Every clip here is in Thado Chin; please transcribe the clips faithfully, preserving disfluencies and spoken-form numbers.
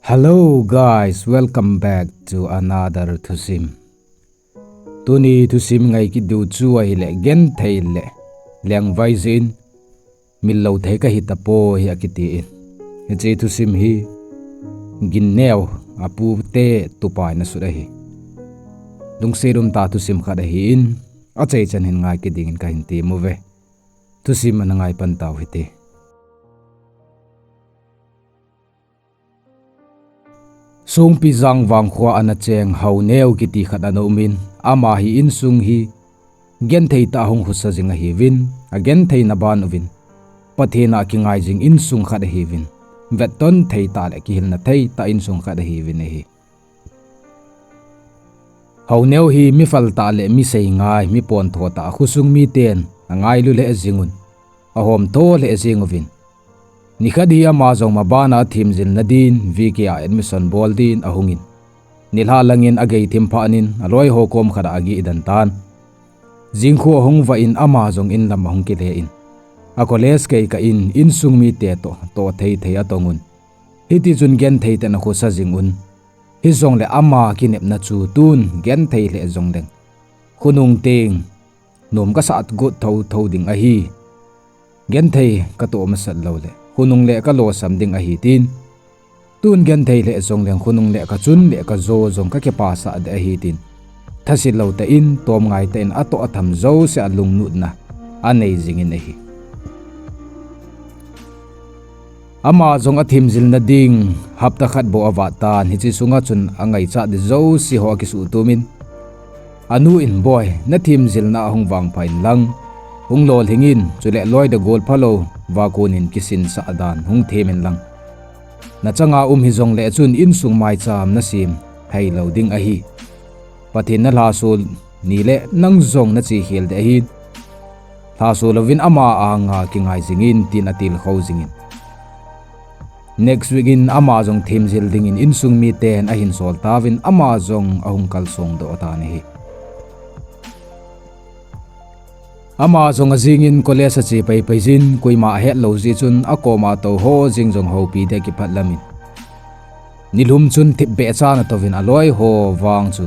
Hello guys, welcome back to another thusim. Tuni thusim ngai kit diu chu ahile genthei le lengvai jin, mil lou thei kahi tapoi hi akiti in. Hiche thusim hi Ginneo, apu te tupa in asut ahi. Lungset umtah thusim khat ahin, achaichan hin ngai kit dingin kahin temuve. Thusim ana ngai pan tau hite. Songpi Jangvang khoa ana cheng Haoneo kiti khat ana umin, ama hi insung hi genthei tah a hung khosa jing ahiuvin, agentheina ban uvin Pathen a kingai jing insung khat ahiuvin, vetton thei tah le kihilna thei tah insung khat ahiuvin ahi. Haoneo hi mi phal tah le mi sei ngai, mi pontho tah, khosung miten angailu lheh jingun, ahomtho lheh jing uvin, nikhat hi ama jong maban a themjilna din V K a admission bol din ahungin, nilhah langin agei thim phatnin aloiho kom khat a ageh den tan. Jingkho ahung vah in ama jong inlam ahung kile in, a college kei kah in insung mite toh, toh thei thei atongun, hitichun genthei tah in akhosa jingun, hijongle ama kinepna chu tun genthei lheh jongleng khonung teng nom kasat got thotho ding ahi. Genthei katoh masat loule khonung le kalosam ding ahi tin, tun genthei lheh jongleng khonung le kachun le kajo jong kakipasah ding ahi tin, thaset lou tah in, tomngai tah in atoh atham jouse a lungnutna anei jingin ahi. Ama jong athemjilna ding hapta khat bou avat tan, hiche sunga chun angaichat ding jouse ho akisuhtumin, anu in, Boi, nathemjilna ahung vangpha inlang, hung lolhingin, chule loi le gol phalou va konin kisinsah dan hung them inlang, nachanga um hijongle chun insung maicham nasem heilou ding ahi. Pathen nalhaso nile nang jong nachekhel ding ahin, lhaso louvin ama anga kingai jingin, tin atilkhou jingin, next week in ama jong themjil dingin insung miten ahinsol tauvin, ama jong ahung kalsong doh tan ahi. Ama jong ajingin college ache paipai jin, koima ahet lou jeh chun akoma touho jeng jong houpi ding akiphat lamin, nilhum chun thipbeh chan atouvin aloiho vang chu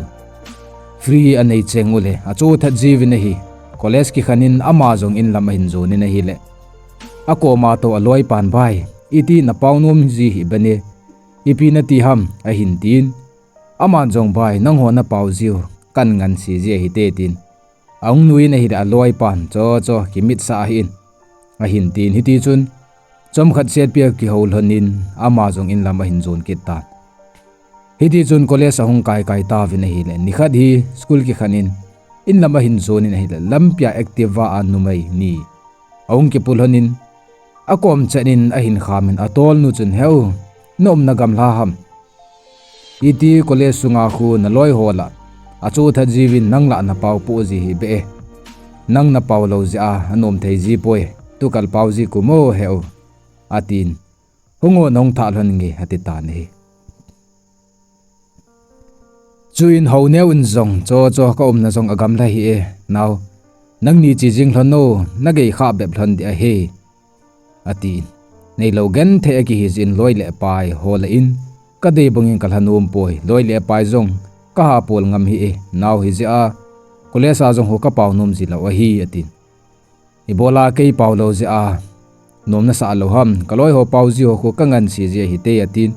free anei cheng ule achu that jiuvin ahi. College kikhen in ama jong inlam ahin jonin ahile, akoma tou aloipan, Bai, iti napao nom ji hih bene, ipi nati ham? ahin tin, aman jong, Bai, nangho napao jiu kanganse ji ahite, tin, ahung nuiyin ahile aloipan, Cho cho, kimitsah hih in, ahin tin, hitichun chomkhat setpi a kihou lhonin ama jong inlam ahin jon kit tan. Hitichun college ahung kaikai tauvin ahile, nikhat hi school kikhen in inlam ahin jonin ahile, lampia Activa a numei ni ahung kipu lhonin, akom chet in ahin khamin, atolnu chun, Heu, naumna gamla ham? Iti college sunga khu naloiho lah achu that jiuvin, nang lah napao poh ji hih beh e. Nang napao lou jeh a anom thei jipoi, tukal pao ji kumo heu, atin, Hung o, nahung thah lhon nge, ati tan ahi. Chuin Haoneo in jong, Cho cho, kaumna jong agamla hih e, nao, nangni che jing lhon o, nagei khah bep lhon ding ahi, atin, neilou genthei akihi jeh in loi le pai ho lah in kadei bangin kalha nom poi, loi le pai jong kaha pol ngam hih e, nao, hijeh a college a jong ho kapao nom ji lou ahi, atin. Ibola kei pao lou jeh a nom nasah lou ham, kaloiho pao ji ho khu kanganse ji ahite, atin.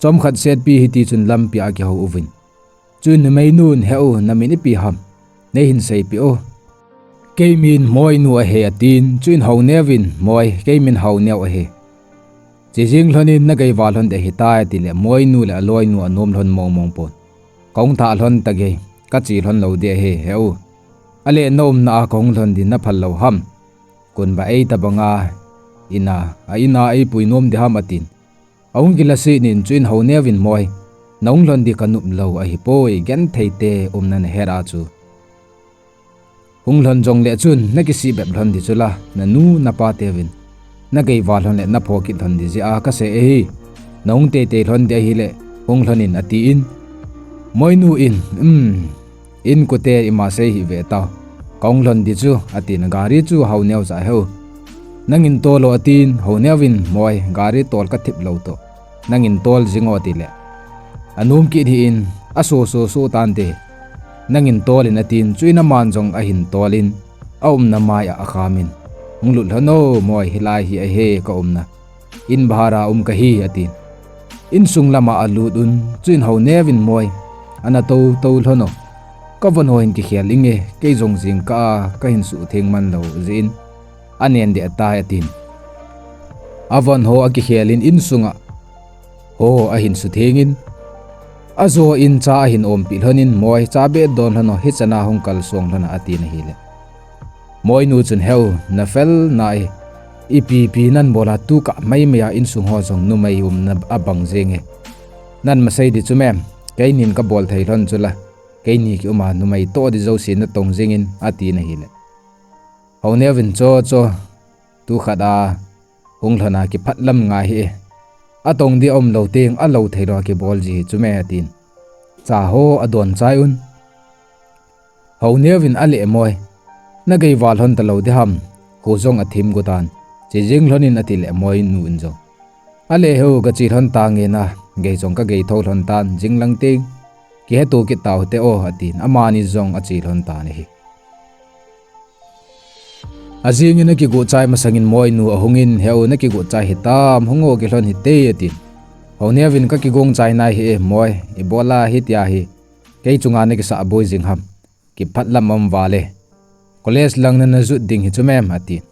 Chomkhat setpi hitichun lampia akihou uvin, chuin numeinu in, Heu, namin ipi ham, neihin seipeh o. Kei min Moinu ahi, atin. Chuin Haoneo in, Moi, kei min Haoneo ahi. Che jing lhonin nagei val lhon ding ahitai, atile Moinu le aloinu anom lhon mong mong pon, Kahung thah lhon tagei, kache lhon lou ding ahi, heu. Ale naumna a kahung lhon ding naphal lou ham? Konba eitobanga ina, a ina eipui nom ding ham, atin. Ahung kilaset in, chuin Haoneo in, Moi, nahung lhon ding kanop lou ahipoi, gentheite umna nahet a chu. Hung lhon jongle chun nakisih bep lhon ding chula, nanu napa teuvin nagei val lhon le napho kit lhon ding jeh a kasei ahi. Nahung teitei lhon ding ahile hung lhonin, atin. Moinu in, Um, inkote ima sei hih ve tao, kahung lhon ding chu, atin, gari chu Haoneo jah heu. Nangin tol o atin, Honeo vin Moi gari tol kathip lou toh, nangin tol jing o atile, anom kit hih in, aso so so tante, nangin tol in atin, chuin aman jong ahin tol in, aumna mai a akham in, hung lut lhon o Moi, hilai hi ahi kaumna, in bahar a um kahi atin. Insung lama alut un, chuin Honeo vin Moi ana tou tou lhon o. Kavon ho hin kikhel inge, kei jong jingkah a kahin suhtheng man lou jeh in, anen deh tai atin. Avon ho akikhel in insunga ho ahin sutheng in, ajo in cha ahin ompeh lhon in Moi cha beh don lhon o, hichan a hung kalsong lhon a atin ahile, Moinu chun, Heu, nafel nai, ipi pi nan bol a tukah mai mai a insung ho jong numei umna abang jenge, nan masei di chu mem, keinin kabol thei lhon chula, keini kium a numei toh di jouse natong jingin atin ahile, Honeo vin, Cho cho, tukhat a hung lhon a kiphat lam ngai hih e, atong di aum lou teng alou thei lou a kibol ji hi chu me atin, cha ho adon chai un. Honeo vin, Ale Moi, nagei val lhon talou di ham, kho jong athim gu tan, che jing lhon in atile Moinu in jong, Ale heu, gache lhon tange na, gei jong kagei thou lhon tan, jing lang teng kiheto kit tau hite o atin, amani jong ache lhon tan ahi. Ajing in akigo chai masang in Moinu ahung in, Heu, nakigo chai hitam, hung o, kilhon hite atin. Honeo vin, Kakigong chai nai hih e Moi, ibola hitia hi kei chunga nakisah boi jing ham, kiphat lam um val e, college lang nana jot ding hi chu mem atin.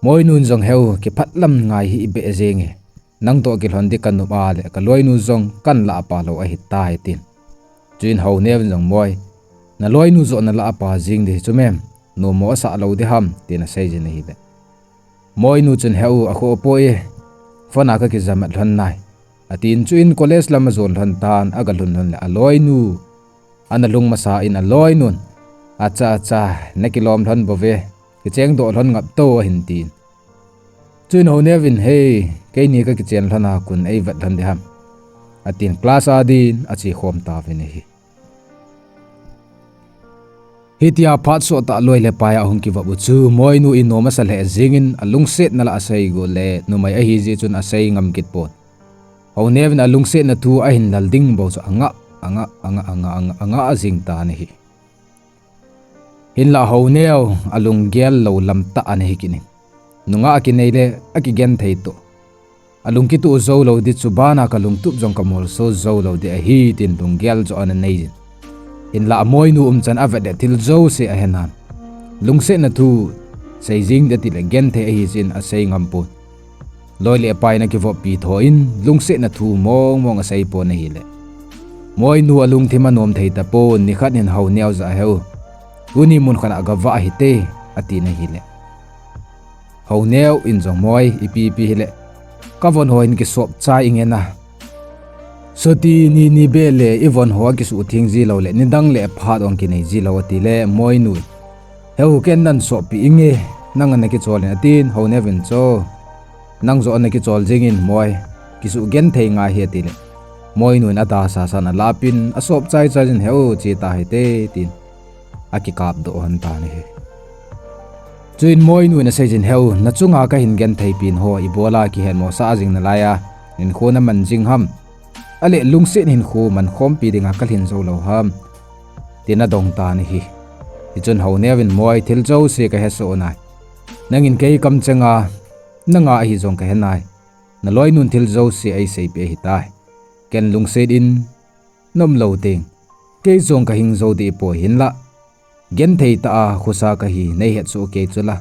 Moinun jong, Heu, kiphat lam ngai hih beh jenge, nang toh kilhon di kanop a le kaloinu jong kanlah pah lou ahitai atin. Chuin Honeo vin jong, Moi, naloinu joh nalah pah jing di hi chu mem, nom mo asah lou di ham, tin asei jin ahile, Moinu chun, Heu, akhoh poi e, phone a kakijamat lhon nai, atin. Chuin college lam ajon lhon tan, agalhun lhon le aloinu ana lhung masa in aloinun, Acha acha, nakilom lhon bouve, kichengdoh lhon ngap to, ahin tin. Chuin Honeo vin, Hei, keini kakichen lhon a kon eivet lhon di ham, atin class a din ache khom tauvin ahi. Hitia phat sottah loi le pai a ahung kivop u chu Moinu in nom asa lheh jingin alungsetna lah asei got le numei ahi jeh chun asei ngam kit pon. Honeo vin alungsetna thu ahin lal ding bou chu angah, angah, angah, angah, angah, angah jing tan ahi. Hinlah Honeo alunggel lou lam tah ana hi kit in, nungah akinei le akigenthei toh, alung kituh joulou di chu bana kalungtup jong kamolso joulou di ahi tin lunggel joh ana nei jin. Hinlah Moinu umchan avet le thil jouse ahenan, lungsetna thu sei jing di atile genthei ahi jeh in asei ngam pon. Loi le pai in akivoppi tho in lungsetna thu mong mong asei pon ahile, Moinu alungthim anom thei tapon, nikhat hin Honeo jah a, Heu, tuni mun khat a gavah hite, atin ahile, Honeo in jong, Moi, ipi pi hile kavon ho hin kisop chai inge na, chuti ni ni beh le ivon ho akisuhtheng ji lou le nidang le phat ong kinei ji lou, atile Moinu in, Heu, ken nan soppeh inge, nang ana kichol in, atin. Honeo vin, Cho, nang joh ana kichol jingin Moi, kisuh genthei ngai hi, atile Moinu in adasa san alapin asop chai chai jin, Heu, che ta hite, tin akikapdoh lhon tan ahi. Chuin Moinu in asei jin, Heu, nachunga kahin genthei pen ho ibola kihetmosah jing nalai a hinkho naman jing ham, ale lungset hinkho mankhompi dinga kalhin jou lou ham, tin adong tan ahi. Hichun Honeo vin, Moi, thil jouse kahesoh nai, nangin kei kamchenga nanga ahi jong kahe nai, naloinun thil jouse eiseipeh ahitai. Ken lungset in naum lou teng kei jong kahing jou dih poi, hinlah genthei tah a khosa kahi neihet soh kei chula,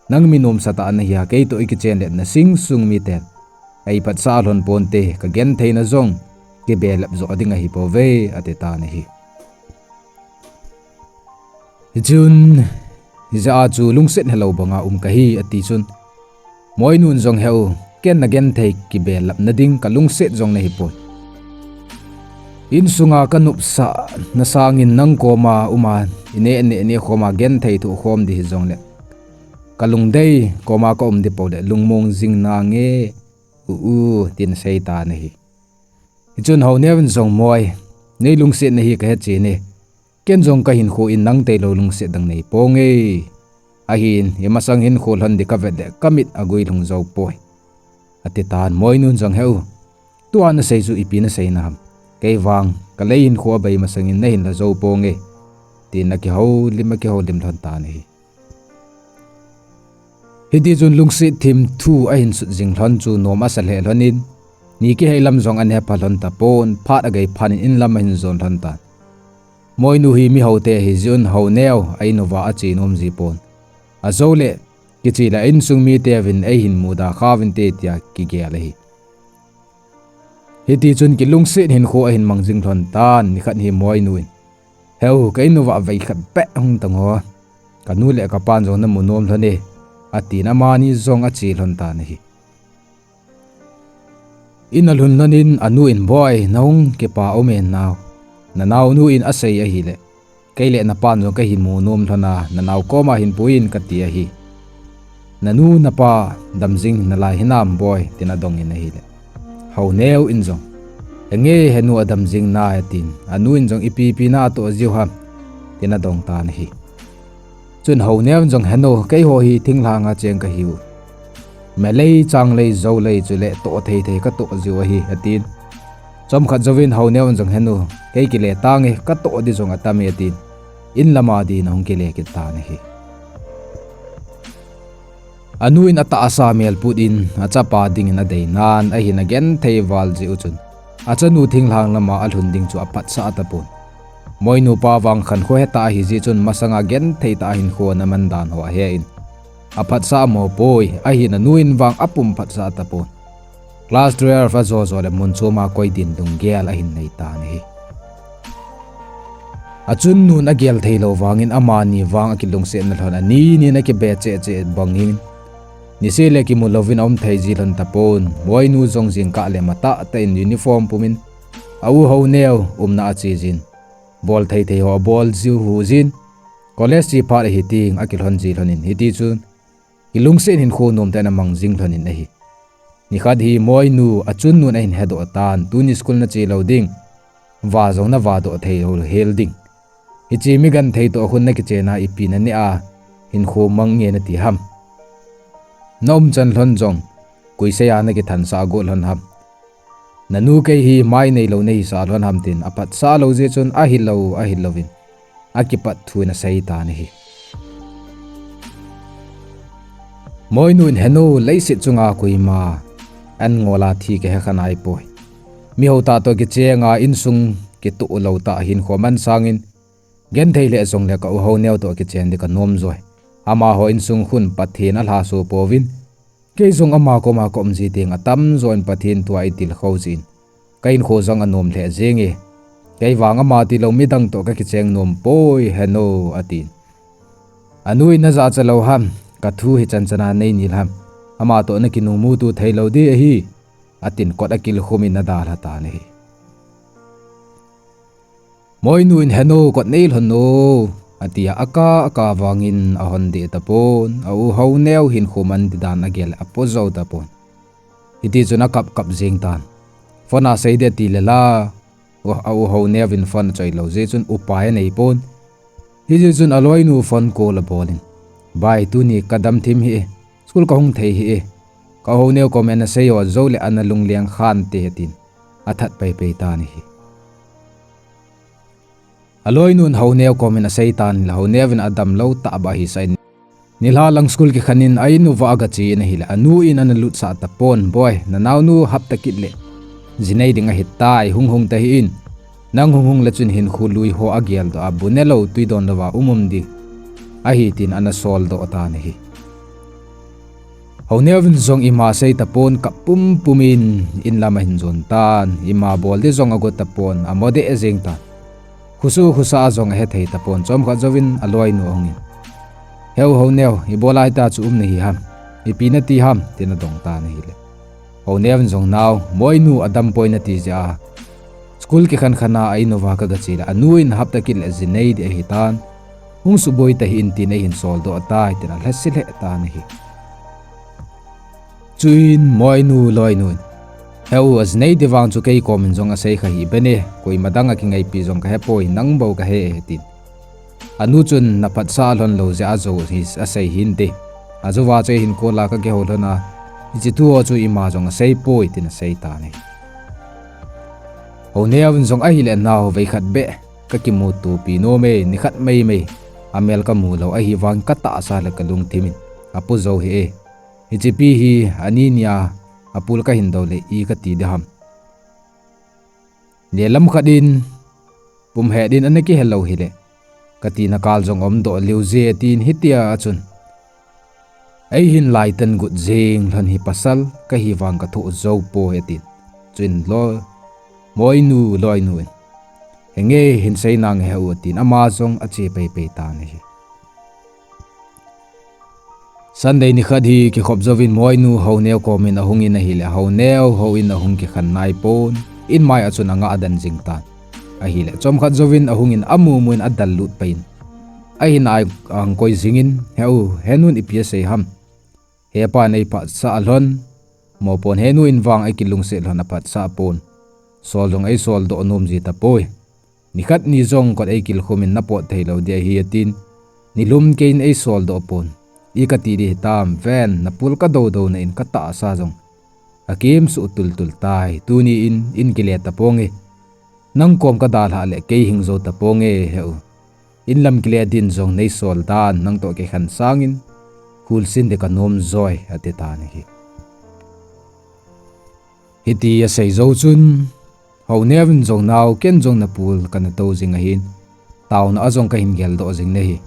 nang mi nomsa tah nahi a keitoh ikichen le nasing sung miten eiphatsah lhon ponte, kagentheina jong kibelap joh ding ahibouve, ati tan ahi. Hichun, hijeh a chu lungset helou banga um kahi, ati chun, Moinun jong, Heu, ken nagenthei kibelapna ding kalungset jong nahipoi. Insunga kanopsahna sangin nang koma uma ineh neh neh khoma genthei thoh khom di hijongle, kalungdei koma kaum di poule lungmong jing nange, u u, tin asei tan ahi. Hichun Honeovin jong, Moi, neilungsetna hi kahechen e, ken jong kahinkho in nang tailou lungset dang neiponge. Ahin, imasang hinkho lhon ding kavet le kamit aguilhung jou poi, ati tan. Moinun jong, Heu, tua nasei chu ipi nasei na ham? Kei vang kalei hinkho abei masangin nahin la jou ponge, tin akihoulim akihoulim lhon tan ahi. Hitichun lungset thim thu ahin sut jing lhon chu nom asa lheh lhonin, ni kihei lam jong ana hepha lhon tapon, phat agei phatnin inlam ahin jon lhon tan. Moinu hi mihoute ahi jeh un Houneu a in uva ache nom ji pon. Ajou le, kiche le a insung miteuvin eihin muda khauvinte tia kigel ahi. Hitichun kilungset hinkho ahin mang jing lhon tan. Nikhat hi Moinu in, Heu, ka in uva vei khat beh hung tang o. Kanu le kapan jong namu nom lhon e, atin amani jong ache lhon tan ahi. In alhun lhonin anu in, Boi, nahung kipa um e nao. Nanaonu in asei ahile, kei le napan jong kahin mu nom lhon a, nanao koma hin puiyin kati ahi. Nanu napa dam jing nalai hinam boi, tin adongin ahile, Houneu in jong, Henge henu adam jing nai, atin, anu in jong, Ipi ipi natoh jiu ham? tin adong tan ahi. Chun Houneu in jong, Henu, keiho hi thinglhanga cheng kahiu. Melei, changlei, joulei chule toh thei thei katoh jiu ahi, atin. Chomkhat jouvin Houneu in jong, Henu, kei kile tange, katoh di jong atame, atin, in lama din ahung kile kit tan ahi. Anu in atahsa melput in achapa dingin adeinan ahin agenthei val jeh u chun, achanu thinglhang lama alhun ding chu aphatsah tapon. Moinu pa vang khankho hetah ahi jeh chun masanga genthei tah a hinkho ana man dan ho ahen, aphatsah mo poi, ahin anu in vang apum phatsah tapon. Class twelve ajo jo le mun choma koi din lunggel ahin nei tan ahi. Achun nun agel theilou vangin amani vang akilungsetna lhon ani nin akibe cheh cheh bangin, niseh le kimu louvin aum thei ji lhon tapon. Moinu jong jingkah le matah tah in uniform pumin a u Houneu umna ache jin, bol thei thei ho abol jiu hu jin, college che phat ahi ting akilhon ji lhonin, hitichun kilungset hinkho nomtah in amang jing lhonin ahi. Nikhat hi Moinu achun nun ahin hedoh tan, Tuni school nache lou ding, va jong navadoh thei lou hel ding. Hiche mi genthei toh khun nakichena ipi naneh a hinkho mang nge nati ham? Naumchan lhon jong koi seiya nakithansah got lhon ham? Nanu kei hi mai neilou nahisah lhon ham, tin aphatsah lou jeh chun ahilou ahilouvin akipat thu in asei tan ahi. Moinu in, Henu, leiset chunga koima an ngol a thi kahe kha naipoi. Mihao tah toh kichenga insung kitoh lou tah hinkho man sangin, genthei lheh jongle ka u Houneu toh kichen ding kanom joi. Amaho insung khun Pathen alhaso pouvin, kei jong ama koma kaum ji teng atamjon Pathen thua eitilkhou jin, ka hinkho jong anom lheh jenge. Kei vang ama tilou midang toh kakicheng nom poi, Henu, atin. Anu in, Najahcha lou ham? Kathu hichan chana neinil ham? Ama toh nakinung muto theilou ding ahi, atin kot akilkhumin adalha tan ahi. Moinu in, Henu, kot nei lhon o, atia akah akah vangin ahon deh tapon. A u Houneu hinkho man ding dan agel le apo jou tapon. Hitichun akap kap jeng tan. Phone a sei ding ati le la, a u Houneuvin phone achoi lou jeh chun upai anei pon. Hijeh chun aloinu phone call abolin, Bai, tuni kadam thim hih e, school kahung thei hih e, ka u Houneu komin asei ho jou le ana lungleng khante, atin athat peipei tan ahi. Aloinun Houneu komin asei tan le Houneuvin adam lou tah bah ahisah in, nilhah lang school kikhen in a in uva agache in ahile, anu in ana lutsah tapon, Boi, nanaonu hapta kit le ji nei ding ahitai, hung hung tahih in, nang hung hung le chun hinkho lui ho ageldoh a, bu nelou twi donlouva um um ding ahi, tin ana soldoh tan ahi. Houneuvin jong ima asei tapon, kap pumpum in inlam ahin jon tan, ima bol ding jong agot tapon, amo deh jeng tan. Khosoh khosa a jong ahethei tapon, chomkhat jouvin aloinu ahungin, Heu Houneu, ibola hitia chu um nahi ham? Ipi nati ham? tin adong tan ahile, Houneuvin jong, Nao, Moinu adampoi nati jeh a school kikhen khen a a in uva kagache le anu in hapta kit le ji nei ding ahitan, hung suboi tahih in, tin eihin soldoh tai, tin alhase lheh tan ahi. Chuin Moinu loinun, Heu, aji nei ding vang chu kei komin jong asei kha hih bene, koima dang a kingaipi jong kahepoi, nang bou kahe e, tin Anu chun na phatsah lhon lou jeh a jou hi asei hinte. Ajouva chu eihin call a kakihou lhon a, hiche thu ho chu ima jong asei poi tin asei tan ahi. Houneo in jong ahile nao vei khat beh kakimutopi nom e, nikhat maimai amel kamu lou ahivang katahsa le kalungthim in apu jou hih e. Hiche pi hi ani nia apul kahin dou le i kati ding ham. Lehlam khat in pumhet in ana kihe lou hile, katina kal jong umdoh leu je tin hitia achun, eihin laitan got jeng lhon hi pasal kahivang kathoh jou poi atin. Chuin lo, Moinu, loinu in, henge hin sei nange he u atin ama jong ache peipei tan ahi. Sunday nikhat hi kikhop jouvin Moinu Houneo komin ahungin ahile, Houneo houin ahung kikhen naipon, inmai a chun angah den jing tan. Ahile chomkhat jouvin ahungin amumu in adallut pai in, ahin ai ahung koi jingin, He u, henun ipi asei ham? Hepan eiphatsah lhon, mopon, henu in vang akilungset lhon aphatsah pon. Sol jong eisoldoh nom ji tapoi. Nikhat ni jong kot eikilkhum in napot theilou ding ahi atin, nilum keiin eisoldoh pon. I kati ding hitam, ven, napul kadou douna in katahsa jong akimsuh tultul tai. Tuni in, in kile taponge. Nang kom kadalhah le kei hing jou taponge, he u. In lam kile din jong neisol dan nangtoh kikhen sangin, kholsin ding kanom joi, ati tan ahi. Hiti asei jou chun, Houneo in jong, Nao, ken jong napul kana tou jing ahin, taona a jong kahin geldoh jing nahi.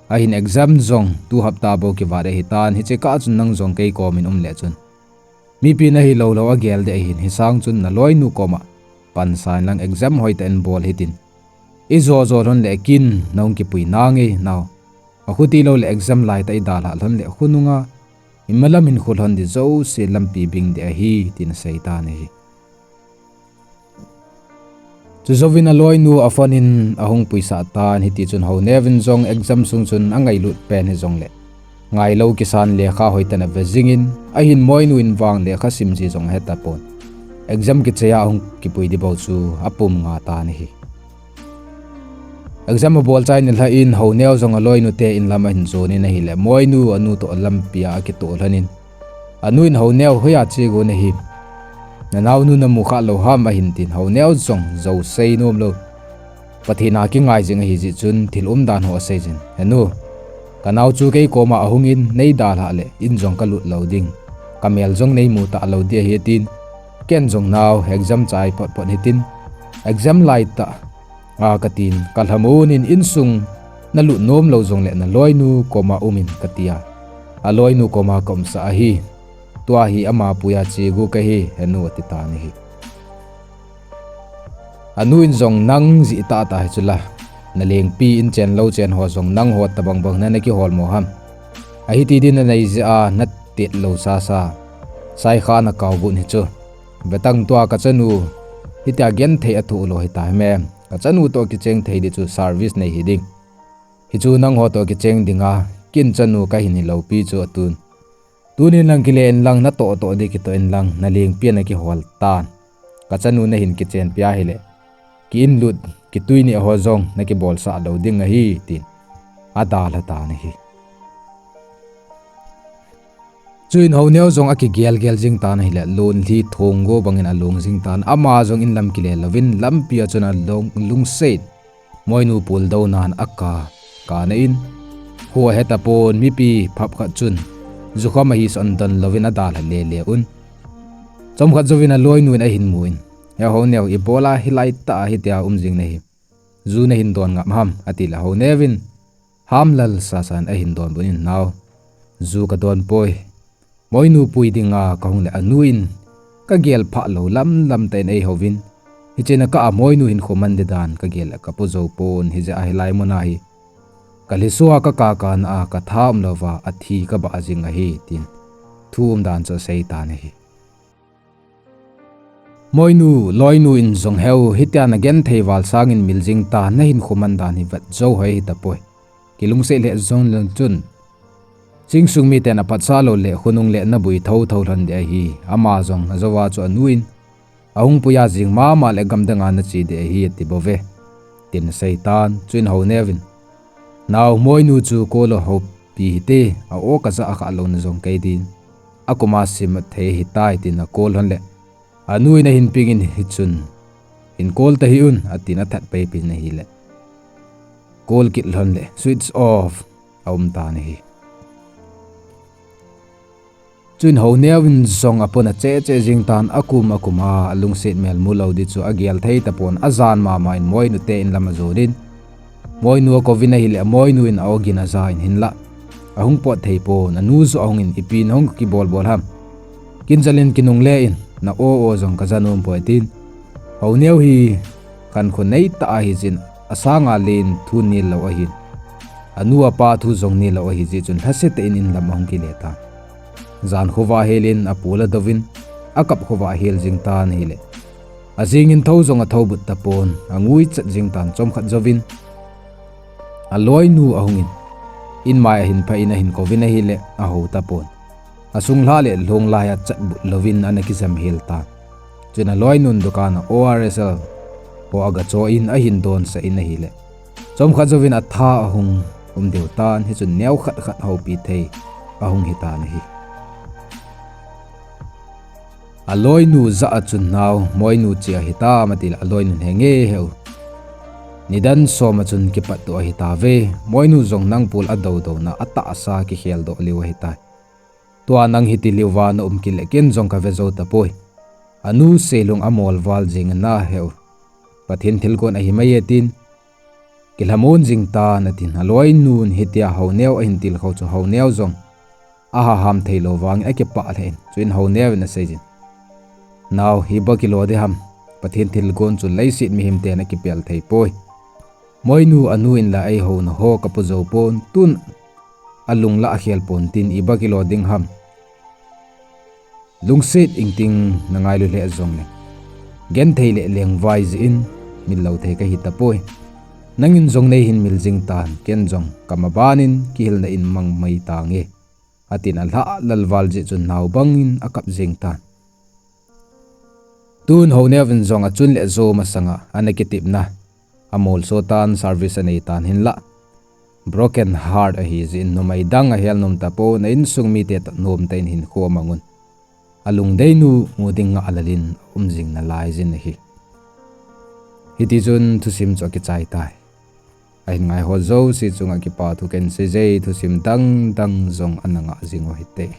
Ahin exam jong tu hapta bou kivat ahitan, hiche kah chun nang jong kei komin um le chun, mipi nahilou lou agel ding ahin, hisang chun naloinu koma pansan lang exam hoitah in bol hitin, ijo jo lhon le kin nahung kipui nange, Nao. Akhuti lou le exam laitah idalhah lhon le khonunga imalam hinkho lhon ding jouse lampi bing ding ahi, tin asei tan ahi. Chujouvin aloinu aphone in ahung puisah tan, hitichun Houneo in jong exam sung chun angailut pen hijongle, ngailou kisan lekha hoitah in ave jingin, ahin Moinu in vang lekha sim ji jong ahetapon. Exam kichai a ahung kipui ding bou chu apum nga tan ahi. Exam abol chai nilhah in Houneo jong aloinu te in lam ahin jon in ahile, Moinu anu toh lampia akitoh lhon in, anu in, Houneo, hoiya che got nahim? Nanaonu namu khah lou ham? ahin tin, Houneo jong jou sei nom lou, Pathen a kingai jing ahijeh chun thil umdan ho asei jin, Henu, kanao chu kei koma ahungin neidalhah le in jong kalut lou ding, kamel jong neimu talou ding ahi, atin, ken jong, Nao, exam chai phot phot hitin, exam laitah a katin, kalhamon in insung nalut nom lou jongle naloinu koma umin, katia, aloinu koma kaumsah ahi. Tua hi ama puiya che got kahi, henu, ati tan ahi. Anu in jong, Nang jeh tahtah hichula, nalengpi in chen lou chen ho jong nangho tobang bang nana kiholmo ham? Ahiti din nanei jeh a natet lou sasa, saikha nakao got hichu. Vetang, tua kachanu hitia genthei athoh lou hita hime? Kachanu toh kicheng thei ding chu service nei hiding. Hichu nangho toh kicheng dinga kin chanu kahin hilou pi chu atun. Tunin lang kile inlang, natoh toh ding kitoh inlang, nalengpi a nakihol tan. Kachanu nahin kichenpi ahile, ki-inlut, kitui neh ho jong nakibolsah lou ding ahi, tin adalha tan ahi. Chuin Houneo jong akigelgel jing tan ahile, lonlhi thonggo bangin along jing tan, ama jong in lam kile louvin lampi a chun along, lungset Moinu puldounan aka, kana in, kho ahetapon, mipi phap khat chun jukham ahi son don louvin adalha lele un. Chomkhat jouvin aloinu in ahin mu in, He Houneo, ibola hilaitah a hitia um jing nahi? Ju nahin don ngap ham? atile Houneo in hamlal sasan ahin donbut in, Nao, ju kadon poi. Moinu pui dinga kahung le anu in kagel phah lou lamlam tah in eihouvin, hichena kah a Moinu hinkho man ding dan kagel le kapu jou pon, hijeh a hilai muna hi kalhiso a kakakana a katha umlouva athi kabah jing ahi, tin thu umdan chu asei tan ahi. Moinu, loinu in jong, Heu, hitia nagenthei val sangin mil jing ta, nahinkho man dan hi vet jou hoi hitapoi. Kilungset lheh jong leng chun, chingsung miten aphatsah lou le khonung le nabui thouthou lhon ding ahi. Ama jong ajouva chu anu in, Ahung puiya jing mama le gamdanga nache ding ahi, ati bouve, tin asei tan. Chuin Houneo in, Nao, Moinu chu call houpi hite, a-o kajah kha louna jong kei din. Akoma sim thei hitai tin a call lhon le, anu in ahin pingin, hichun hin call tahih un, atin athat paipi in ahile, call kit lhon le switch off aum tan ahi. Chuin Houneo in jong apon acheh cheh jing tan, akum akum a alungset mel mu lou di chu agel thei tapon, ajan mama in Moinu te in lam ajon in, Moinu akouvin ahile, Moinu in a-ogin aja in, hinlah ahung pot thei pon, anu joh ahungin, ipi nahung kibol bol ham? Kinjal in kinungle in, na-o o jong kaja nom poi, tin Houneo hi khankho neitah ahi jeh in, asanga len thu nil lou ahin, anu apa thu jong nil lou ahi jeh chun lhasetah in in lam ahung kile tan. Jan khovah hel in apol adouvin, akap khovah hel jing tan ahile, ajing in thou jong athoubut tapon, anguichat jing tan. Chomkhat jouvin aloinu ahungin, in mai ahin pha in ahin kouvin ahile, ahou tapon. Asunglhah le lhong lai a chatbut louvin ana kijam hel tan. Chuin aloinun dukan a O R S L ho agacho in ahin donsah in ahile, chomkhat jouvin atha ahung um deu tan, hichun neo khat khat houpi thei ahung hitan ahi. Aloinu jah a chun, Nao, Moinu che ahitam? atile, aloinun, Henge heu, nidan som a chun kipatdoh ahitauve. Moinu jong nang pol adoudouna atahsa kikheldoh liu ahitai. Tua nang hiti liuva naum kit le ken jong kave jou tapoi. Anu seilung amol val jeng in aheu, Pathen thilgon ahi mai e, tin kilhamon jing tan, atin. Aloinun hitia Houneo ahin tilkhou chu Houneo jong ahaham theilou vangin akipah lheh in, chuin Houneo in aseijin, Nao, ibola kilo ding ham? Pathen thilgon chu leiset mihemten akipel theipoi. Moinu anu in la eihouna ho kapu jou pon, tun alung la akhel pon, tin ibola kilo ding ham? Lungset ingting nangailu lheh jongle, genthei le lengvai jeh in mil lou thei kahi tapoi. Nangin jong neihin mil jing tan, ken jong kamaban in kihilna in mang mai tange, atin alhah lal val jeh chun nao bangin akap jeng tan. Tun Houneo in jong achun le ajo masanga ana kitepna amolso tan, service anei tan, hinlah broken heart ahi jeh in numei dang ahel nom tapon, a insung mite toh nomtah in hinkho amangun, alungdeinu mu ding ngah lal in aum jing nalai jin ahi. Hitichun thusim chu akichai tai. Ahin ngaiho jouse chunga kipa thu kahin seije, thusim dang dang jong ana ngah jing u hite.